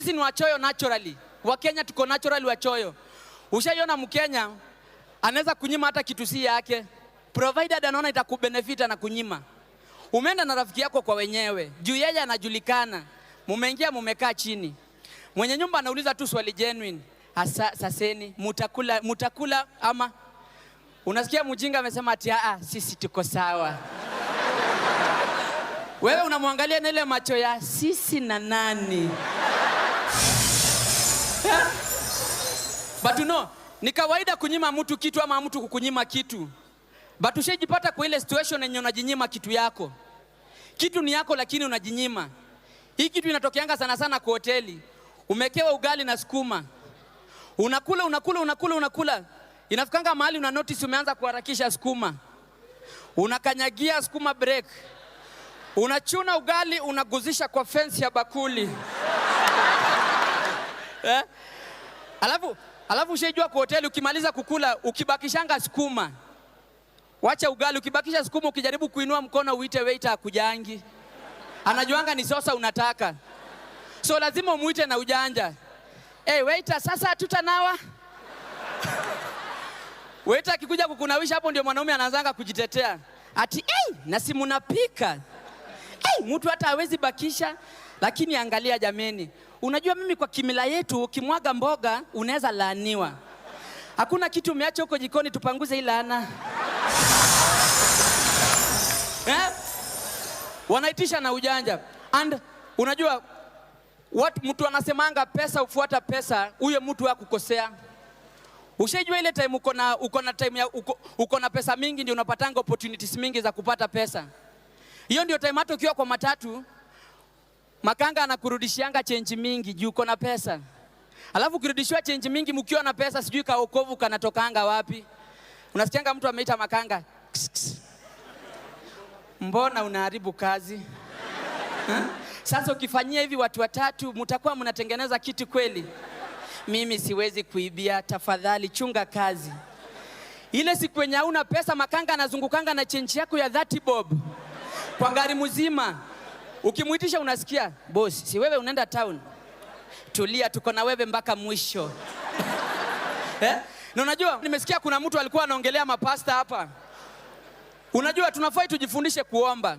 Sisi ni wachoyo naturally. Wakenya tuko naturally wachoyo. Ushaiona Mkenya anaweza kunyima hata kitu si yake, provided anaona itakubenefit na kunyima. Umeenda na rafiki yako kwa wenyewe, juu yeye anajulikana, mumeingia mumekaa chini, mwenye nyumba anauliza tu swali genuine, asa, saseni mutakula, mutakula ama? Unasikia mjinga amesema ati aa, sisi tuko sawa. Wewe unamwangalia na ile macho ya sisi na nani? Eh? But you know, ni kawaida kunyima mtu kitu ama mtu kukunyima kitu. But ushajipata kwa ile situation yenye unajinyima kitu yako. Kitu ni yako lakini unajinyima. Hii kitu inatokeanga sana sana kwa hoteli. Umekewa ugali na sukuma. Unakula, unakula, unakula, unakula. Inafikanga mahali una notice umeanza kuharakisha sukuma. Unakanyagia sukuma break. Unachuna ugali, unaguzisha kwa fence ya bakuli. Eh? Alafu ushaijua kwa hoteli ukimaliza kukula ukibakishanga sukuma. Wacha ugali, ukibakisha sukuma, ukijaribu kuinua mkono uite waiter, akujangi. Anajuanga ni sosa unataka. So lazima umuite na ujanja. "Hey, waiter, sasa hatutanawa?" Waiter akikuja kukunawisha, hapo ndio mwanaume anaanzanga kujitetea. Ati hey, na si munapika. Hey, mtu hata hawezi bakisha. Lakini angalia jameni, unajua mimi kwa kimila yetu ukimwaga mboga unaweza laaniwa. Hakuna kitu umeacha huko jikoni tupanguze hii laana? Eh? Wanaitisha na ujanja. And unajua what mtu anasemanga pesa hufuata pesa, huyo mtu hakukosea. Ushaijua ile time uko na time ya uko na pesa mingi ndio unapatanga opportunities mingi za kupata pesa. Hiyo ndio time hata ukiwa kwa matatu, makanga anakurudishianga chenji mingi juu uko na pesa. Alafu ukirudishiwa chenji mingi mkiwa na pesa, sijui kaokovu kanatokanga wapi. Unasikianga mtu ameita makanga, "Ks, ks. Mbona unaharibu kazi? Ha? Sasa ukifanyia hivi watu watatu, mtakuwa mnatengeneza kitu kweli? Mimi siwezi kuibia, tafadhali chunga kazi." Ile siku yenye hauna pesa, makanga anazungukanga na chenji yako ya 30 bob kwa gari mzima. Ukimuitisha unasikia, "Boss, si wewe unaenda town? Tulia, tuko na wewe mpaka mwisho." Eh? Na unajua nimesikia kuna mtu alikuwa anaongelea mapasta hapa. Unajua tunafai tujifundishe kuomba.